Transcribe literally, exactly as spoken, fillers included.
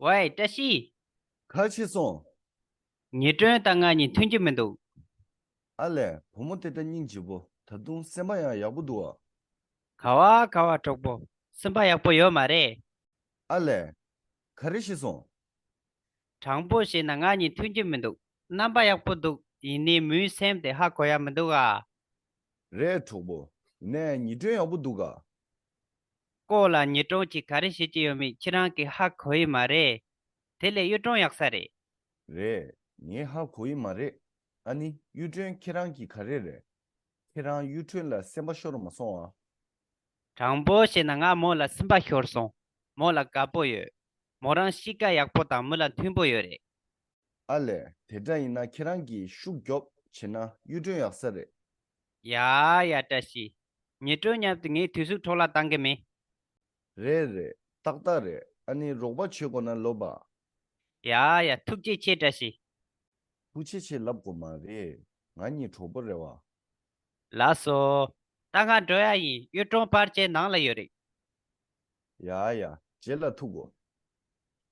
ཝེ། བཀྲ་ཤིས། ག་ཕྱིན་སོང་། ཉི་སྒྲོན་དང་ང་གཉིས་མཐུན་གྱི་མི་འདུག་ཨ་ལས། བུ་མོ་དེ་འདྲ་སྙིང་རྗེ་པོ། ད་དུང་སེམས་པ་ཡང་ཡག་པོ་འདུག་ཨ། ག་བ་ག་བ་གྲོགས་པོ། སེམས་པ་ཡག་པོ་ཡོད་མ་རེད། ཨ་ལས། ག་རེ་ཕྱིན་སོང་། དྲང་པོ་བཤད་ན་ང་གཉིས་མཐུན་གྱི་མི་འདུག་རྣམ་པ་ཡག་པོ་འདུག་ཡིན་ནའི་མོའི་སེམས་དེ་ཧ་གོ་ཡ་མི་འདུག་ཨ། རེད་གྲོགས་པོ། ཡིན་ནའི་ཉི་སྒྲོན་ཡག་པོ་འདུག་ག་ཀོ་ལ་ཉི་སྒྲོན་གྱིས་ག་རེ་བྱེད་ཀྱི་ཡོད་མེད་ཁྱེད་རང་གིས་ཧ་གོ་ཡི་མ་རེད། དེ་ལས་གཡུ་སྒྲོན་ཡག་ས་རེད། རེད། ངས་ཧ་གོ་ཡི་མ་རེད། ཨ་ནི་གཡུ་སྒྲོན་ཁྱེད་རང་གིས་ག་རེ་རེད། ཁྱེད་རང་གཡུ་སྒྲོན་ལ་སེམས་པ་ཤོར་མ་སོང་ཨ། དྲང་པོ་བཤད་ན་ང་མོ་ལ་སེམས་པ་ཤོར་སོང་། མོ་ལ་དགའ་པོ་ཡོད། མོ་རང་གཤིས་ཀ་ཡག་པོ་དང་མི་ལ་མཐུན་པོ་ཡོད་རེད། ཨ་ལས། དེ་འདྲ་ཡིན་ན་ཁྱེད་རང་གིས་ཤུགས་རྒྱོབ་བྱས་ན་གཡུ་སྒྲོན་ཡག་ས་རེད། ཡ་ཡ། བཀྲ་ཤིས། ཉི་སྒྲོན་མཉམ་དུ་ངའི་དུས་ཚོད་འཕྲོ་བརླག་བཏང་གི་མེད། རེད་རེད། ཏག་ཏག་རེད། ཨ་ནི་རོགས་པ་བྱེད་དགོས་ན་ལབ་པ། ཡ་ཡ། ཐུགས་རྗེ་ཆེ་བཀྲ་ཤིས། ཐུགས་རྗེ་ཆེ་ལབ་དགོས་མ་རེད། ང་གཉིས་གྲོགས་པོ་རེད་བ། ལགས་སོ། ད་ང་འགྲོ་ཡ་ཡིན། གཡུ་སྒྲོན་ཕལ་ཆེར་ནང་ལ་ཡོད་རེད། ཡ་ཡ། རྗེས་ལ་ཐུག་གོ།